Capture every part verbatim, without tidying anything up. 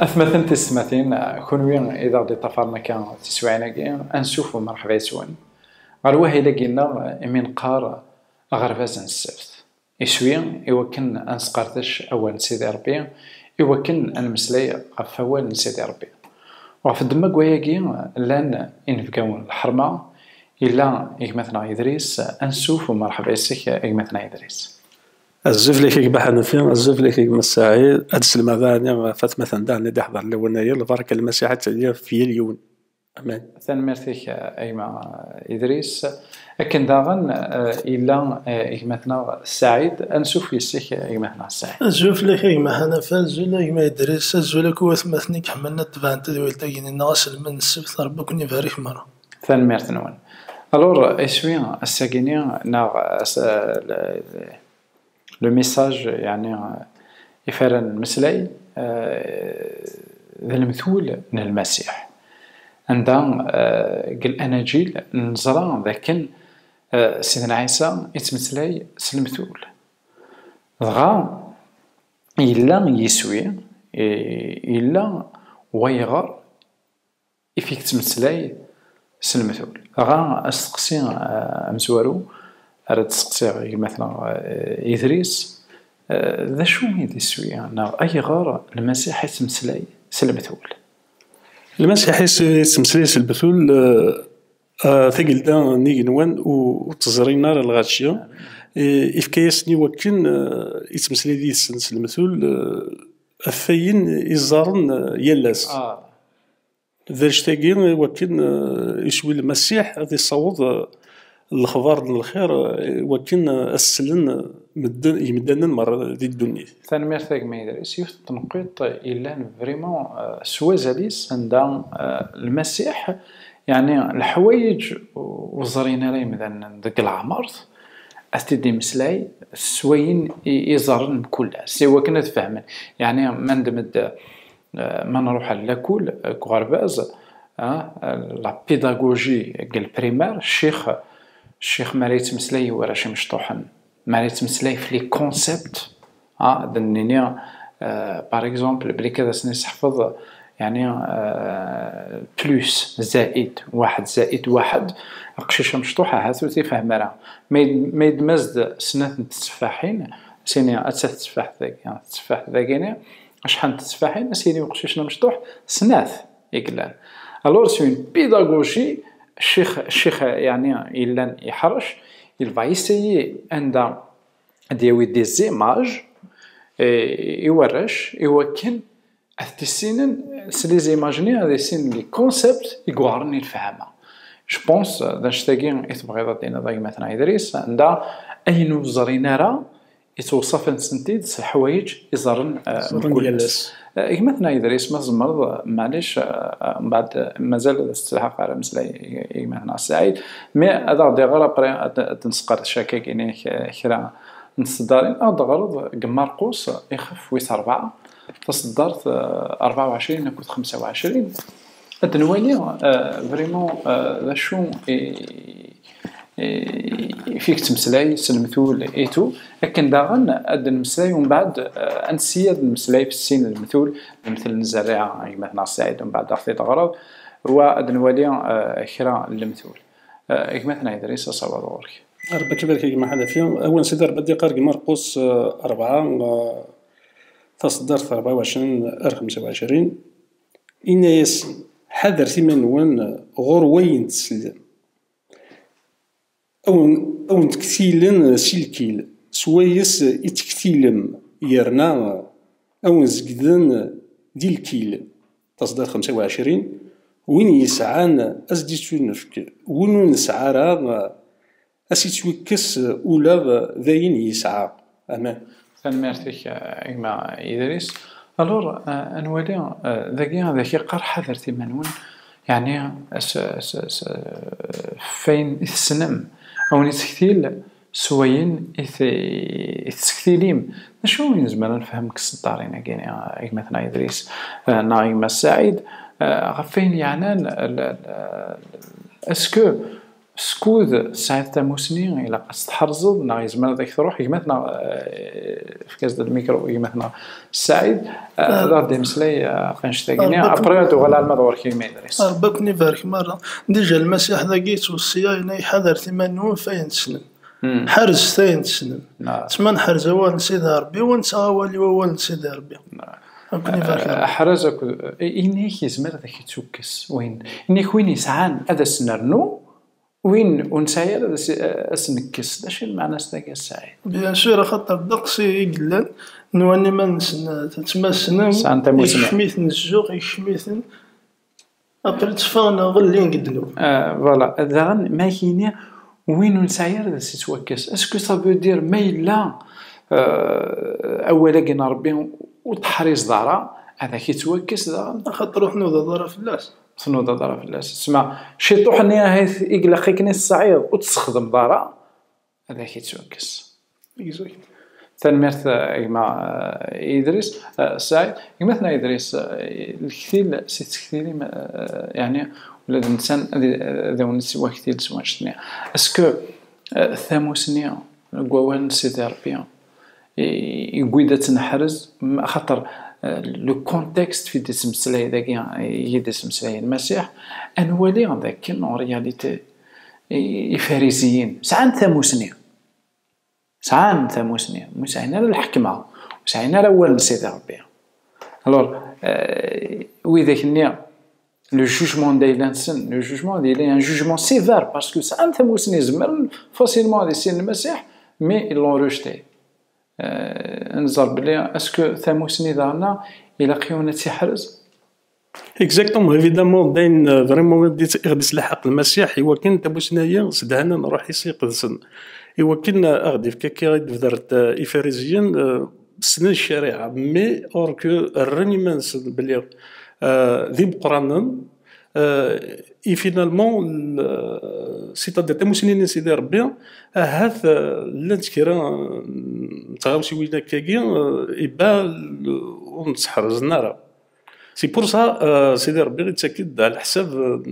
Atmaten tisetmatin, kunwi i d aɣ-d-iṭṭafaren akka tiswiɛin-agi, ansuf u merḥba yes-wen ɣer wahil-agi-nneɣ imi neqqar aɣerbaz n ssebt. Iswi i wakken ad nesqerdec awal n Sidi Ṛebbi, i wakken ad nemmeslay ɣef wawal n Sidi Ṛebbi. Ɣef ddemma n wayagi, llan inebgawen n lḥerma, yella gma-tneɣ Idris, ansuf u merḥba yes-k a gma-tneɣ Idris. Azul fell-ak a gma Ḥanafi, azul fell-ak a gma Saɛid, ad d-selmeɣ daɣen ɣef atmaten daɣen i d-iḥḍren lawan-agi, lbaraka n Lmasiḥ ad tili ɣef yal yiwen. Amen. Tanemmirt-ik a gma Idris. Akken daɣen, eh, yella, eh, gma-tneɣ Saɛid, ansuf yes-k a gma-tneɣ Saɛid. Azul fell-ak a gma Ḥanafi, azul a gma Idris, azul akk i watmaten i iḥemmlen ad tebɛen tadwilt-agi-nneɣ aselmed n ssebt, Ṛebbi ad ken-ibarek merra. Tanemmirt-nwen. Alors, iswi ass-agi-ni neɣ ass-, le, le message, yeɛni, eh, iferren n meslay, eh, d lemtul n Lmasiḥ. Anda, eh, deg Lanajil neẓra d akken, eh, Sidna Ɛisa yettmeslay s lemtul. Dɣa yella yiswi, i-, yella wayɣer i f-, i yettmeslay s lemtul. Dɣa asteqsi, eh, amezwaru ara d-steqsiɣ gma-tneɣ, eh, Idris, eh, d acu i d iswi, neɣ ayɣer Lmasiḥ yettmeslay s lemtul? Lmasiḥ yet-, yettmeslay s lemtul, eh, eh, tagelda n yigenwan ur, ur tt-ẓrin ara lɣaci. Eh, ifka-yasen i wakken, eh, yettmeslay yid-sen s lemtul, eh, ɣef wayen i ẓẓaren, eh, yal ass. Ah. D annect-agi i wakken, eh, iswi Lmasiḥ ad isaweḍ, eh, lexbar n lxir, eh, i wakken, eh, ad slen, eh, medden, yimdanen merra di ddunit. Tanemmirt a gma Idris. Yiwet n tneqqiṭ yellan vraiment, eh, s wazal-is, anda, eh, Lmasiḥ, yeɛni leḥwayeǧ ur ẓrin ara yimdanen deg leɛmert, ad t-id-imeslay s wayen i, i ẓerren mkul ass, i wakken ad fehmen. Yeɛni ma nedmed, eh, ma nruḥ ar lakul, eh, deg uɣerbaz, ah, la pédagogie deg le primaire, ccix, ccix mi ara yettmeslay i warrac imecṭuḥen, mi ara yettmeslay f les concepts, ah, ad nini, eh, par exemple, belli kan ad asen-iseḥfeḍ, yeɛni, eh, plus, zaid, waḥed zaid waḥed, aqcic amecṭuḥ ahat ur t-ifehhem ara. Ma yed-, ma yedmez-d snat n tetteffaḥin, as-yini atta tetteffaḥt dagi, tetteffaḥt dagini, acḥal n tetteffaḥin, as-yini uqcic amecṭuḥ, snat i yellan. Alors, c'est une pédagogie, ccix, ccix, yeɛni, yellan iḥrec, il va essayer anda ad d-yawi des images, eh, i warrac, i wakken ad t-issinen s les images-nni, ad issinen les concepts i yuɛren i lefhama. Je pense, d annect-agi i tebɣiḍ ad d-tiniḍ a gma-tneɣ Idris, anda ayen ur ẓrin ara, yettweṣṣaf-asen-id s leḥwayeǧ i ẓerren, eh, ẓerren mkul yal ass. Ass. Eh, gma-tneɣ Idris, ma tzemreḍ, eh, maɛlic, eh, eh, mbeɛd, eh, mazal ad as-telḥaq ara ameslay i, i gma-tneɣ Saɛid, mais ad aɣ-d-iɣer après ad, ad nesqerdec akka-gini k-, kra n tseddarin, ad aɣ-d-teɣreḍ deg Marqus ixef wis rebɛa, taseddart, eh, rebɛa u ɛecrin akked xemsa u ɛecrin, ad nwali, eh, vraiment, eh, d acu i, i, i f-, yettmeslay s lemtul et tout, akken daɣen ad d-nemmeslay umbeɛd, eh, ad nessi ad nemmeslay f sin lemtul, lemtel n zzerriɛa, a gma-tneɣ Saɛid, umbeɛd ad aɣ-t-id-teɣreḍ, wa ad nwali, eh, kra n lemtul. Eh, a gma-tneɣ Idris, asawaḍ ɣur-k. Rebbi ad k-ibarek a gma Ḥanafi. Awen Sidi Rebbi ad d-iqqar deg Marqus, eh, rebɛa, eh, taseddart rebɛa u ɛecrin ar xemsa u ɛecrin, yenna-yasen: "Ḥadret iman-nwen ɣur wayen tsellem. Awen, awen-d-ktilen si lkil, s wayes i d-tektilem, yerna awen-zegden di lkil." Taseddart xemsa u ɛecrin: "Win yesɛan, ad s-d-ittunefk, win ur nesɛi ara, ad s-ittwikkes ula d ayen yesɛa." Amen. Tanemmirt-ik, eh, a gma Idris. Alors, eh, ad nwali, eh, dagi ad ak-iqqar ḥadret iman-nwen, yeɛni s, s, s, f wayen i tessnem, a wen-isektil s wayen i t-, i tessektilim. D acu i nezmer ad nefhem deg tseddarin-agi, a gma-tneɣ Idris, eh, neɣ a gma Saɛid? Eh, ɣef wayen yeɛnan, est-ce que skud tesɛiḍ tamusni ilaq ad tt-tḥerzeḍ, neɣ yezmer ad ak-truḥ? Gma-tneɣ, eh, efk-as-d lmikru i gma-tneɣ Saɛid, eh, ad aɣ-d-imeslay, eh, ɣef annect-agi-nni. Après, ad uɣal alma d ɣur-k, a gma Idris. Rebbi ad ken-ibarek merra. Déjà, Lmasiḥ dagi yettweṣṣi-aɣ, yenna ḥadret iman-nwen ɣef wayen tessnem. Ḥerzet ayen tessnem. Ttma neḥrez awal n Sidi Ṛebbi, wa nettaɣ awal i wawal n Sidi Ṛebbi. Ad ken-ibarek Ṛebbi. Aḥraz akked, ini-ak yezmer ad ak-ittukkes. Win, ini-ak win yesɛan ad as-nernu, win ur nesɛi ara ad as-, ad as-nekkes. D acu i lmeɛna-s tagi, a Saɛid? Bien sûr, axaṭer ddeqs i yellan, nwan iman-nsen ttmassnen, sɛan tamusni. Ikcem-iten zzux, ikcem-iten. Après, tteffɣen ɣellin deg ddnub. Ah, voilà. Daɣen, ma ak-yini win ur nesɛi ara ad as-ittwakkes. Est-ce que ça veut dire ma yella, euh, awal-agi n Ṛebbi ur teḥrizeḍ ara, ad ak-ittwakkes daɣen? Axaṭer ur tnudaḍ ara fell-as. Ur tnudaḍ ara fell-as. Tesma, ciṭuḥ-nni ahat i ilaq akken i tesɛiḍ, ur t-tessexdmeḍ ara, ad ak-ittwakkes. Exact. Tanemmirt, eh, a gma, eh, Idris, eh, Saɛid. Gma-tneɣ Idris, eh, lektil, si tsektilin, eh, yeɛni, ula d netta ad, ad awen-issiwel aktil s wanect-nni. Est-ce que, eh, tamusni deg wawal n Sidi Ṛebbi, i, yewwi-d ad tt-neḥrez, m-, axaṭer, eh, le contexte fi d-ittmeslay dagi, i d-ittmeslay Lmasiḥ, ad nwali d akken, en réalité, i, Ifariziyen sɛan tamusni. Sɛan tamusni, ur sɛin ara lḥekma, ur sɛin ara awal n Sidi Ṛebbi. Alors, euh, widak-nni, le jugement d ayla-nsen, le jugement d ayla, un jugement sévère, parce que sɛan tamusni, zemren facilement ad issinen Lmasiḥ, mais ils l'ont rejeté. Euh, nẓer belli, est-ce que tamusni daɣen ilaq yiwen ad tt-iḥrez? Exactement, évidemment, d ayen, euh, vraiment i ɣ-d-islaḥaq Lmasiḥ, i wakken tamusni-agi ssedhanen Ṛṛuḥ-is iqedsen. I wakken, euh, a ɣ-d-ifk akka i d-bedret, euh, Ifariziyen, euh, ssnen ccariɛa, mais or que rran iman-nsen belli, euh, d imeqqranen, euh, et finalement, le, c'est-à-dire tamusni n Sidi Ṛebbi, ahat, euh, llant kra, euh, n tɣawsiwin akkagi, euh, iba, euh, ur tt-ḥerzen ara. C'est pour ça, euh, Sidi Ṛebbi ittak-d ɛla ḥsab, euh,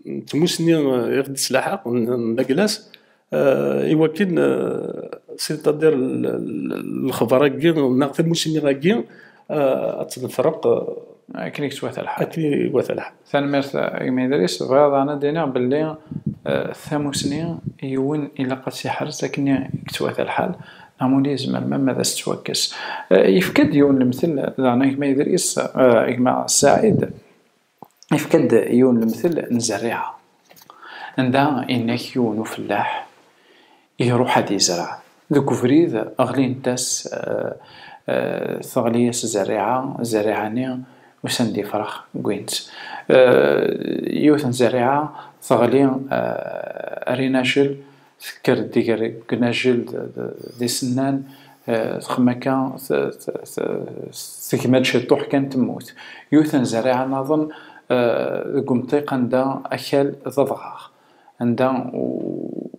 n tmusni, euh, i ɣ-d-islaḥaq, n, n Daglas, euh, i wakken, euh, c'est-à-dire l-, l-, lexbar-agi, neɣ tamusni-agi, euh, ad tt-nefreq, euh, akken i yettwata lḥal. Akken i yettwata lḥal. Tanemmirt, euh, a gma Idris. Bɣiɣ daɣen ad d-iniɣ belli, euh, tamusni yiwen ilaq ad tt-iḥrez akken i yettwata lḥal. Amuli yezmer même ad as-tettwakkes. Eh, yefka-d yiwen lemtel daɣen a gma Idris, eh, a gma Saɛid, yefka-d yiwen lemtel n zerriɛa. Anda yenna-k yiwen ufellaḥ iruḥ ad yezreɛ. Deg ubrid ɣlint-as, eh, eh, teɣli-as zerriɛa, zerriɛa-nni usan-d ifrax wwin-tt. Eh, yiwet n zerriɛa teɣli, eh, ar inajel, tekker-d iger deg unajel d, d, d isennan, eh, texma akka, te-, te-, te-, tegma-d ciṭuḥ kan temmut. Yiwet n zerriɛa nniḍen, eh, deg umṭiq anda akal d adɣaɣ, anda u-,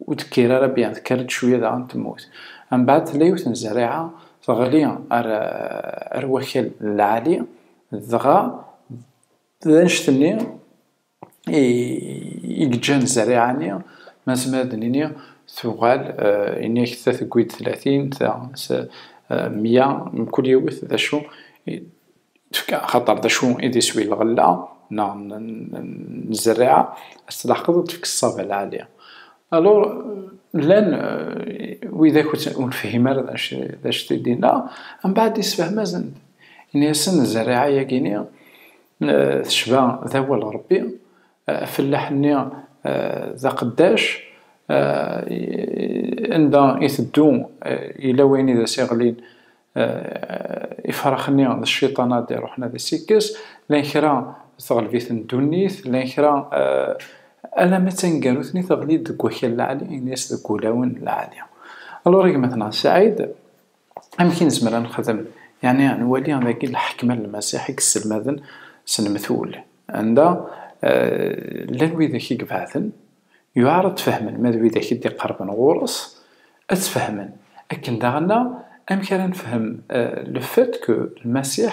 ur d-tekkir ara bien, tekker-d cwiya daɣen temmut. Mbeɛd tella yiwet n zerriɛa teɣli ar, ar wakal n lɛali, dɣa d annect-nni i, i yeǧǧan zerriɛa-nni, ma nezmer ad d-nini, tuɣal, eh, ini-ak ta tewwi-d tlatin, ta s, eh, meyya, mkul yiwet d acu i tefka, axaṭer d acu i d iswi n lɣella, neɣ n, n, n zerriɛa, ad tt-tleḥqeḍ ad tefk ṣṣaba lɛali. Alors, llan, eh, widak ur tt-, ur nefhim ara d acu, d acu i d-yenna, mbeɛd isfehmazent. Ini-asen zerriɛa-yagi-ni, eh, tecba d awal Ṛebbi, eh, afellaḥ-nni, eh, d aqeddac, eh, i-, anda iteddu, eh, yella wayen i d as-iɣlin, eh, ifrax-nni d cciṭan ad iruḥen ad as-ikkes, llan kra teɣleb-iten ddunit, llan kra, eh, alamma d taneggarut-nni teɣli-d deg wakal lɛali, ini-as deg wulawen lɛali. Alors, a gma-tneɣ Saɛid, amek i nezmer ad nexdem? Yeɛni, nwali dagi lḥekma n Lmasiḥ i yesselmaden s lemtul, anda, eh, llan widak i ibeɛden, yuɛer ad t-fehmen, ma d widak i d-iqerben ɣur-s, ad t-fehmen. Akken daɣen, amek ara nefhem, eh, le fait que Lmasiḥ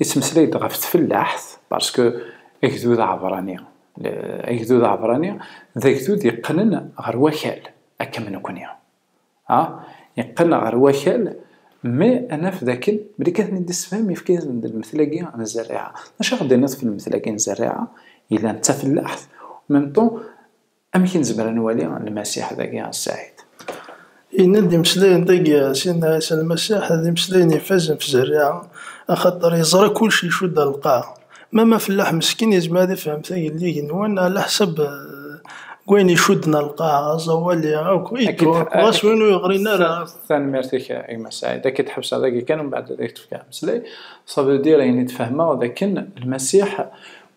Yettmeslay-d ɣef tfellaḥt, parce que agdud aɛebrani, le- agdud aɛebrani d agdud yeqqnen ɣer wakal, akka am nekni. Ha? Yeqqen ɣer wakal, mais ad naf dakken mlikan ad ten-id-issefhem, yefka-yasen-d lmetl-agi n zzerriɛa. D acu i ɣ-d-tenniḍ f lmetl-agi n zzerriɛa? Yellan d tafellaḥt, en même temps, amek i nezmer ad nwali Lmasiḥ dagi, a Saɛid? Yenna-d imeslayen dagi Sidna Ɛisa Lmasiḥ d imeslayen ifazen f zzerriɛa, axaṭer yeẓra kullec icudd ar lqaɛa. Ma ma fellah meskin yezmer ad ifhem tagellidt-nwen ɛla ḥsab, eh, n wayen icudden ar lqaɛa, aẓawali akk, i ɣas win ur yeɣrin ara. Tanemmirt-ik a gma Saɛid. Ad k-id-ḥebseɣ dagi kan, umbeɛd ad ak-d-fkeɣ ameslay. Ça veut dire, ayen i d-fehmeɣ d akken Lmasiḥ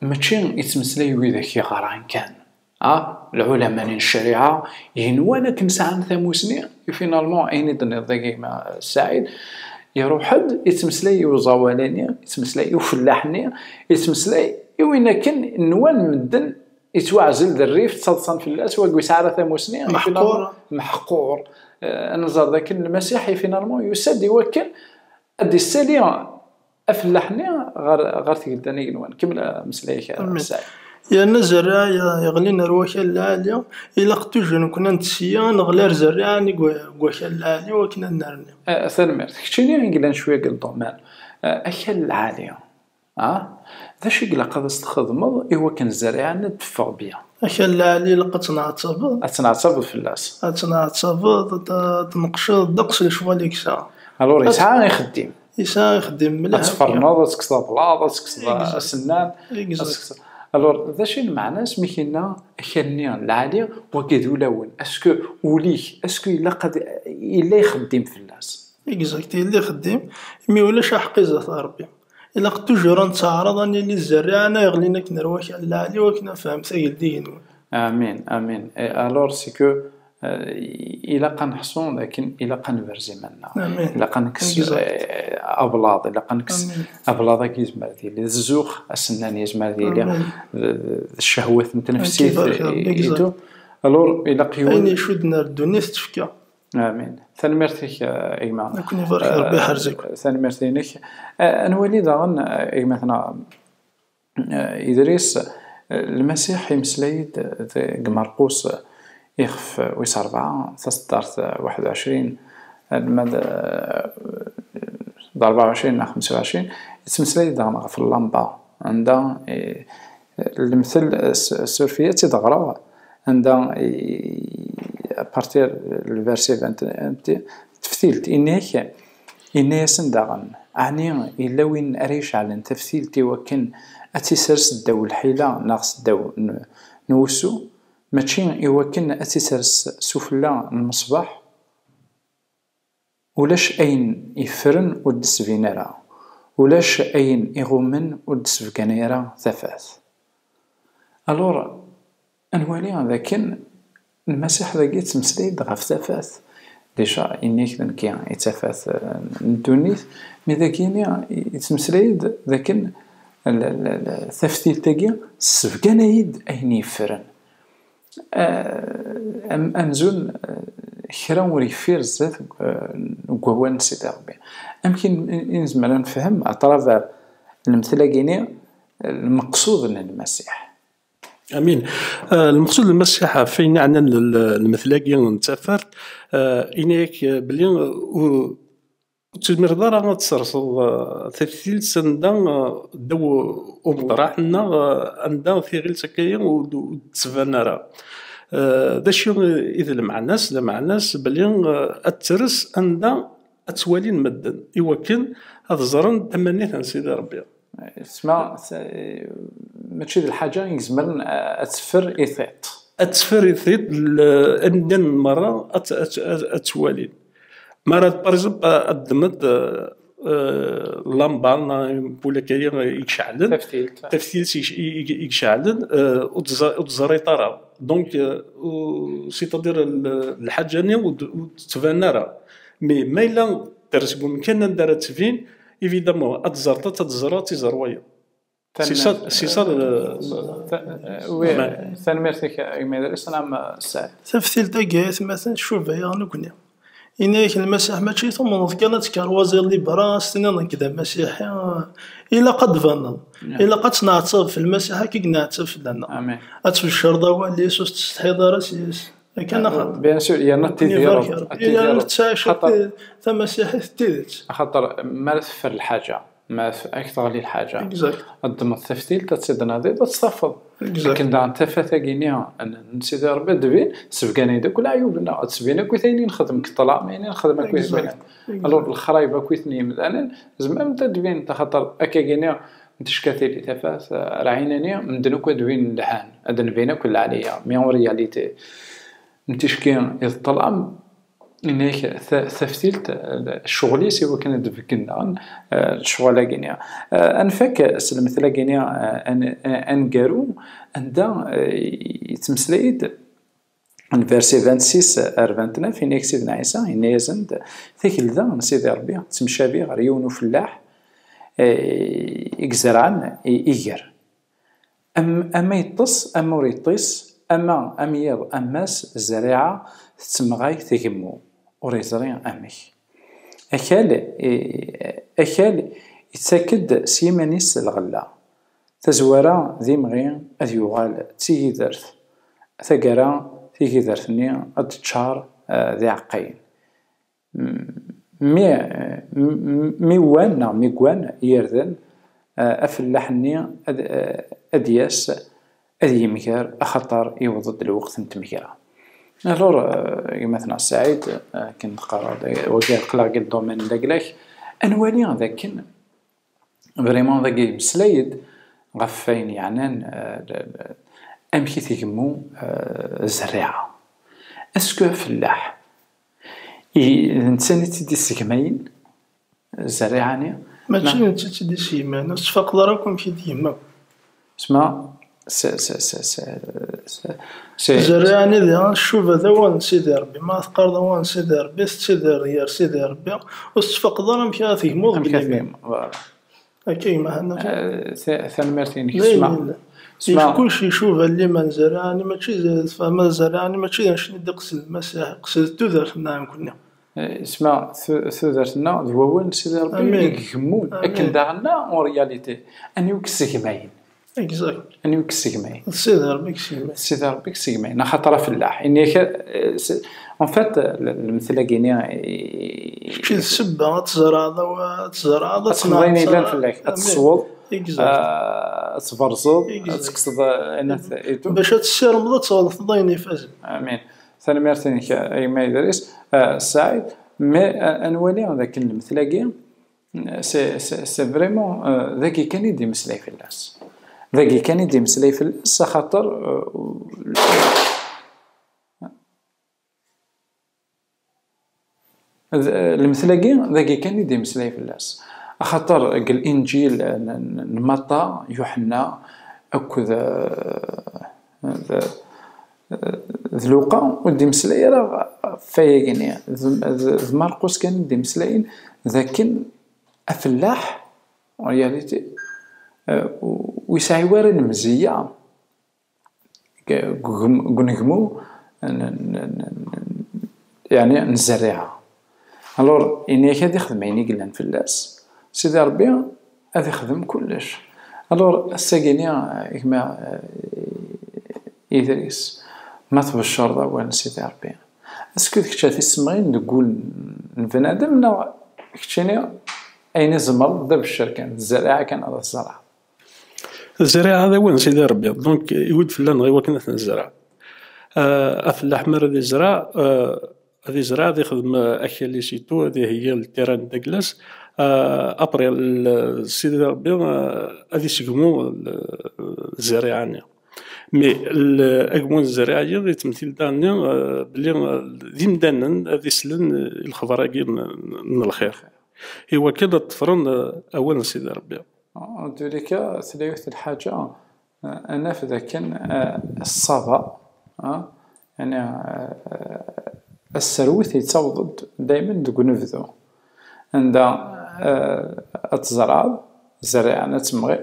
mačči yettmeslay i widak yeɣran kan. Ah, lɛulama-nni n ccariɛa yenwan akken sɛan tamusni, et finalement, ayen i d-tenniḍ dagi a gma Saɛid, iruḥ-d, yettmeslay i uẓawali-nni, yettmeslay i ufellaḥ-nni, yettmeslay i win akken nwan medden yettwaɛzel d rrif, ttaḍsan fell-as, wagi ur yesɛi ara tamusni, et finalement, meḥqur. Eh, ad nẓer dakken Lmasiḥ, et finalement, yusa-d i wakken ad d-issali afellaḥ-nni ɣer, ɣer tgelda n yigenwan. Kemmel ameslay-ik a Saɛid. Yerna zzerriɛa ye- yeɣlin ar wakal lɛali, ilaq toujours nekkni ad nett sya, ad neɣli ar zzerriɛa-nni n wa- n wakal lɛali, wakken ad nerni. Eh, tanemmirt. Keččini i yellan cwiya deg lḍuman. Eh, akal lɛali. Ah? D acu i ilaq ad as-txedmeḍ i wakken zzerriɛa-nni ad d-teffeɣ bien? Akal lɛali ilaq ad tenɛettabeḍ. Ad tenɛettabeḍ fell-as. Ad tenɛettabeḍ, ad ad tneqceḍ ddeqs lecɣal i yesɛa. Alors, yesɛa ixeddim. Yesɛa ixeddim mliḥ. Ad tferneḍ, ad tekkseḍ ablaḍ, ad tekkseḍ asennan. Exact. Alors, d acu i lmeɛna-s mi k-yenna akal-nni lɛali, wagi d ulawen? Est-ce que ul-ik, est-ce que ilaq ad, yella ixeddim fell-as? Exact, yella ixeddim, imi ulac aḥeqqi zdat Ṛebbi. Ilaq toujours ad nettaɛraḍ ad nili zzerriɛa-nni yeɣlin akken ar wakal lɛali, wakken ad nefhem tageldidt-nwen. Amin, amin. Et alors, c'est que, euh, ilaq ad neḥṣu dakken ilaq ad nebrez iman-nneɣ. Amin. Ilaq ad nekkes, exact, eh, ablaḍ, ilaq ad nekkes, amin, ablaḍ-agi yezmer ad yili d zzux, asennan yezmer ad yili d, d ccehwat n tnefsit, exact, et tout. Alors, ilaq yiwen ayen icudden ar ddunit tefka. Amin. Tanemmirt-ik, eh, a gma. Nekkni barek, eh, Rebbi iḥrez-iken. Tanemmirt-inek. Eh, ad nwali daɣen, eh, a gma-tneɣ, eh, Idris, eh, Lmasiḥ imeslay-d deg Merqus, eh, ixef wis ṛebɛa, taseddart, eh, waḥed u ɛecrin, alma d, eh, d ṛebɛa u ɛecrin neɣ xemsa u ɛecrin, yettmeslay daɣen ɣef llamba, anda, eh, lemtel, eh, s-, suref-iyi ad tt-id-ɣreɣ, anda i, à partir le verset vingt et un, teftilt, inna-yak, inna-yasen daɣen, ɛni yella win ara iceɛlen taftilt i wakken ad tt-isers ddaw lḥila neɣ s ddaw n, n wusu, mačči i wakken ad tt-isers sufella n lmeṣbaḥ? Ulac ayen yeffren ur d-sbin ara, ulac ayen iɣummen ur d-sbegganay ara tafat. Alors, ad nwali dakken Lmasiḥ dagi yettmeslay-d ɣef tafat. Déjà, inna-yak d nekki i d tafat, eh, n ddunit, mais dagini yettmeslay-d dakken l-, l-, l-, taftilt-agi tessebganay-d ayen yeffren. Eh, am-, amzun, eh, kra ur yeffir zdat, eh, n wawal n Sidi Ṛebbi. Amek i n-, i nezmer ad nefhem à travers lemtel-agi-ni, eh, lmeqsud n Lmasiḥ? Amin. Eh, lmeqsud n Lmasiḥ ɣef wayen yeɛnan l-, l-, lemtel-agi n tafat, eh, ini-ak, eh, belli, eh, ur, ur tezmireḍ ara ad tserseḍ, eh, taftilt anda, eh, ddaw umeṭraḥ neɣ, eh, anda tiɣilt akka-yi ur d-, ur d-tettban ara. Eh, d acu i d lmeɛna-s? Lmeɛna-s belli, eh, ad tres anda ad tt-walin medden, i wakken ad ẓren tamanit n Sidi Ṛebbi. Tesma, s-, mačči d lḥaǧa i izemren, eh, ad teffer i tiṭ. Ad teffer i tiṭ, l-, imdanen merra ad t-, ad t-, ad, ad tt-walin. Mi ara, par exemple, ad ddmeḍ, eh, eh, lamba, neɣ wala akka i iceɛlen, taftilt, taftilt i, i, i, i iceɛlen, eh, ur tẓ-, ur tẓerriḍ ara. Donc, eh, u-, c'est-à-dire, l-, lḥaǧa-nni ur d-, ur d-tettban ara. Mais ma yella ters deg umkan anda ara tbin, évidemment, ad ẓreḍ, ad teẓreḍ, ad tiẓer wayeḍ. C'est ça, c'est ça, euh, ta-, oui, tanemmirt-ik a gma Idris, naam, Saɛid. Taftilt-agi, atmaten, tcuba-yaɣ nekkni. Ini-ak, Lmasiḥ mačči tumneḍ kan ad tekkerwaziḍ libra, ad s-tiniḍ nekk d amasiḥi. Ilaq ad d-tbaneḍ. Ilaq ad tneɛteb f Lmasiḥ akka i ineɛteb fell-aneɣ. Amin. Ad tbecceṛeḍ awal-is, ur tettsetḥiḍ ara s-yes. Akken axaṭer. Bien sûr, yerna ad tidireḍ, ad tidireḍ. Yerna ad tettɛiceḍ tamasiḥit n tidet. Axaṭer mi ara teffer lḥaǧa, ma f-, ak teɣli lḥaǧa, ad ddmeḍ taftilt, ad tt-id-nadiḍ, ad tt-tafeḍ. Akken daɣen tafat-agi-nni n, n Sidi Ṛebbi ad d-tbin, tessebgan-iyi-d akk leɛyub-nneɣ, ad d-tbin akk ayen i nexdem deg ṭṭlam, ayen i nexdem akk i tbina. Alors, lexrayeb akk i ten yimdanen, zemrent ad d-binent, axaṭer akkagi-nni n tickatin i tafat, ar ɛinani, medden akk ad d-binen lhan, ad d-nbin akk leɛliya, mais en réalité, n ticki i d ṭṭlam, Ini-ak, ta-, taftilt, eh, ccɣel-is i wakken ad d-beggen daɣen, eh, lecɣal-agi-nni. Eh, ad nfak s lemtel-agi-nni, eh, an-, eh, aneggaru, anda, eh, yettmeslay-d n verset vingt-six ar vingt-neuf, ini-ak Sidna Ɛisa, yenna-yasen-d, tagelda n Sidi Ṛebbi tettemcabi ɣer yiwen ufellaḥ, eh, i izerɛen i-, iger. Am-, ama yeṭṭes, ama ur yeṭṭis, ama am yiḍ, am ass, zzerriɛa tettemɣay tgemmu, ur yeẓri amek. Akal, i-, akal yettak-d s yiman-is lɣella. Tazwara d imɣi ad yuɣal d tigidert. Taggara, tigidert-nni ad d-teččar, eh, d iɛeqqayen. Mi, mi, mi wwan neɣ mi wwan yirden, eh, afellaḥ-nni ad, eh, ad d-yas, ad yemger, axaṭer yewweḍ-d lweqt n tmegra. Alors, eh, gma-tneɣ Saɛid, eh, akken teqqareḍ, eh, wagi aql-aɣ deg domaine n leglak, ad nwali d akken vraiment dagi yemmeslay-d ɣef wayen yeɛnan, eh, l-, l-, amek i tgemmu, eh, zzerriɛa. Est-ce que afellaḥ I, d netta i tt-id-issegmayen, zzerriɛa-nni? Mačči d netta i tt-id-issegmayen, ur tettfaqeḍ ara akk amek i d-yemma. Sma, s-, s-, s-, s-, s-, s-, zzerriɛa-nni diɣen tcuba d awal n Sidi Ṛebbi. Ma teqqareḍ awal n Sidi Ṛebbi, tettidireḍ gar Sidi Ṛebbi, ur tettfaqeḍ ara amek ara tegmuḍ deg liman. Amek ara tegmuḍ, voilà. Akka i gma Ḥanna. Eh, ta-, tanemmirt-inek. Sma. Sma. Kullec icuba liman, zzerriɛa-nni mačči d, tfehmeḍ, zzerriɛa-nni mačči d anect i d-iqsed Lmasiḥ, iqsed tudert-nneɣ nekkni. Eh, sma, tu-, tudert-nneɣ d wawal n Sidi Ṛebbi i igemmun. Amin. Akken daɣen, en réalité, anwa i yessegmayen? Exact. Anwa i yessegmayen? D Sidi Ṛebbi i yessegmayen. D Sidi Ṛebbi i yessegmayen, axaṭer afellaḥ. Ini-ak, eh, s-, en fait, l-, lemtel-agi-nni, eh, kečč d ssebba, ad tzerɛeḍ, ad tzerɛeḍ, ad txedmeḍ ayen yellan fell-ak, ad tesweḍ, exact, ah, ad tberzeḍ, exact, ad tekkseḍ, ah, anat, et tout. Bac ad tessirmeḍ, ad tɣelteḍ ayen ifazen. Amin. Tanemmirt-inek, a gma Idris. Ah, Saɛid, mais, ah, ad nwali d akken lemtel-agi, c'est, c'est, c'est vraiment, euh, dagi kan i d-imeslay fell-as. Dagi kan i d-imeslay fell-as, axaṭer, euh, d-, lemtel-agi, dagi kan i d-imeslay fell-as. Axaṭer deg Linǧil n, n, n Maṭa, Yuḥenna, akked, euh, d, d Luqa, ur d-imeslay ara ɣef wayagi-nni. D, d, d Marqus kan i d-imeslayen d akken afellaḥ, en réalité, euh, ur yesɛi ara lemzeyya deg ugem-, deg unegmu n, n, n, n, yeɛni n zzerriɛa. Alors, ini-ak ad ixdem ayen i yellan fell-as, Sidi Ṛebbi ad ixdem kullec. Alors, ass-agi-nni, gma, eh, Idris, ma tbecceṛeḍ awal n Sidi Ṛebbi, est-ce que d kečč ad t-issemɣin deg wul n bnadem, neɣ keččini ayen i tzemreḍ d abeccer kan, d zzerriɛa kan ara tzerɛeḍ? Zzerriɛa d awal n Sidi Ṛebbi, donc iwi-d fell-aneɣ i wakken ad t-nezreɛ. Ah, afellaḥ mi ara d-izreɛ, ah, ad izreɛ, ad ixdem, ah, akal-is et tout, ad iheyyi le terrain d aglas. Ah, après, le, Sidi Ṛebbi, ah, ad isegmu le, zzerriɛa-nni. Mais le, agmu n zzerriɛa-yi yettmetil daɣenni, ah, belli, ah, d imdanen ad islen i lexbar-agi n, n lxir, i wakken ad ṭṭefren, ah, awal n Sidi Ṛebbi. En tous les cas, tella yiwet n lḥaǧa, eh, ad naf d akken, eh, ṣṣaba, eh, yani, eh, asserwet yettaweḍ-d daymen deg unebdu. Anda, eh, ad tzerɛeḍ, zzerriɛa ad temɣi,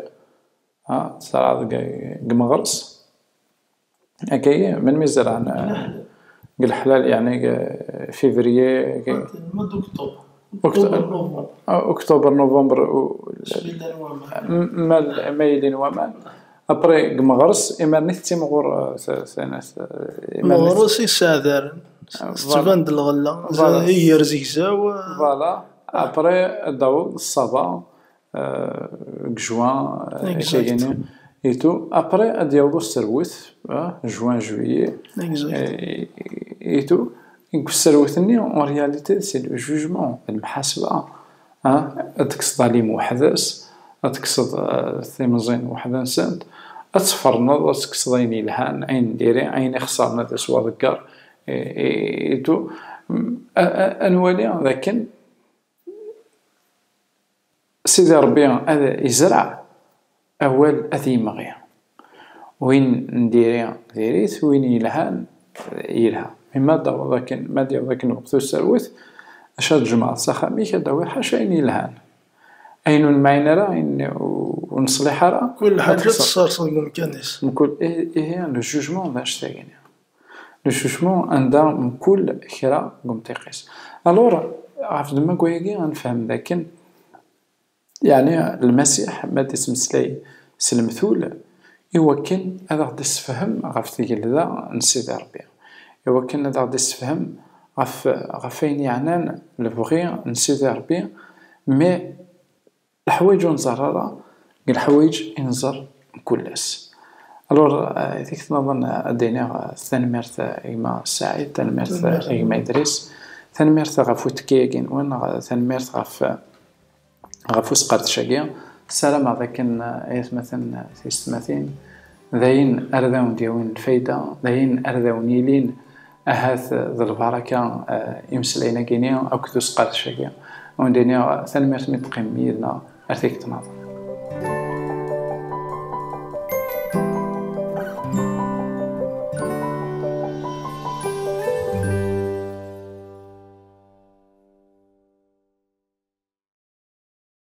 eh, tzerɛeḍ deg, deg meɣres. Akkagi, melmi zerɛen, eh, deg leḥlal, yeɛni, deg février, deg Mois d'octobre. Octobre. Octobre, novembre. Ah, octobre, novembre, u- Sbila n waman. m- ma, ma yilin waman. Après, deg meɣres, imarni tettimɣur, euh, s- s- s- imarni Meɣres i sseɛdaren. Tettban-d lɣella. Voilà. Iger zegzaw. Voilà. Après, ad d-taweḍ ṣṣaba, euh, deg juin, euh, Exact. kagini, et tout. Après, ad d-yaweḍ userwet, euh, juin, juillet, Exact. et, et tout. Deg userwet-nni, en réalité, c'est le jugement, d lemḥasba. Hein? Ad tekkseḍ alim weḥd-s, ad tekkseḍ, euh, timẓin weḥd-nsent, ad tferneḍ, ad tekkseḍ ayen yelhan, ayen n diri, ayen ixeṣren ad as-waḍegger, et, et, et tout. A- a- Ad nwali dakken Sidi Ṛebbi ad izreɛ, awal ad yemɣi. Win n diri, diri-t, win yelhan, yelha. Mi ma d-taweḍ akken, ma d-yaweḍ akken lweqt userwet, acu ad tjemɛeḍ s axxam-ik, ad d-tawiḍ ḥaca ayen yelhan. Ayen ur nemɛin ara, ayen ur neṣliḥ ara, Kul ad ḥaǧa txeṣṣer. Tesserseḍ deg umkan-is. Mkul, ihi, ihi, le jugement d anect-agini. Le jugement anda mkul kra deg umṭiq-is. Alors, ɣef ddemma n wayagi ad nefhem dakken, yeɛni, Lmasiḥ ma d-ittmeslay s lemtul, i wakken ad aɣ-d-issefhem ɣef tgelda n Sidi Ṛebbi, i wakken ad aɣ-d-issefhem ɣef, ɣef ayen yeɛnan lebɣi n Sidi Ṛebbi, mais leḥwayeǧ ur nẓerr ara, deg leḥwayeǧ i nẓerr mkul ass. Alors, euh, tikti nniḍen, euh, ad d-iniɣ, euh, tanemmirt, euh, a gma Saɛid, tanemmirt, euh, Tanemmirt. A gma Idris, tanemmirt ɣef uttekki-agi-nwen, euh, tanemmirt ɣef, euh, ɣef usqerdec-agi. Ssarameɣ dakken, euh, ay atmaten, euh, tiyessetmatin, d ayen ara d awen-d-yawin lfayda, d ayen ara d awen-yilin ahat, euh, d lbaraka, euh, imeslayen-agi-ni akked usqerdec-agi. Ad wen-d-iniɣ, euh, tanemmirt mi d-teqqimem yid-neɣ ar tikti nniḍen.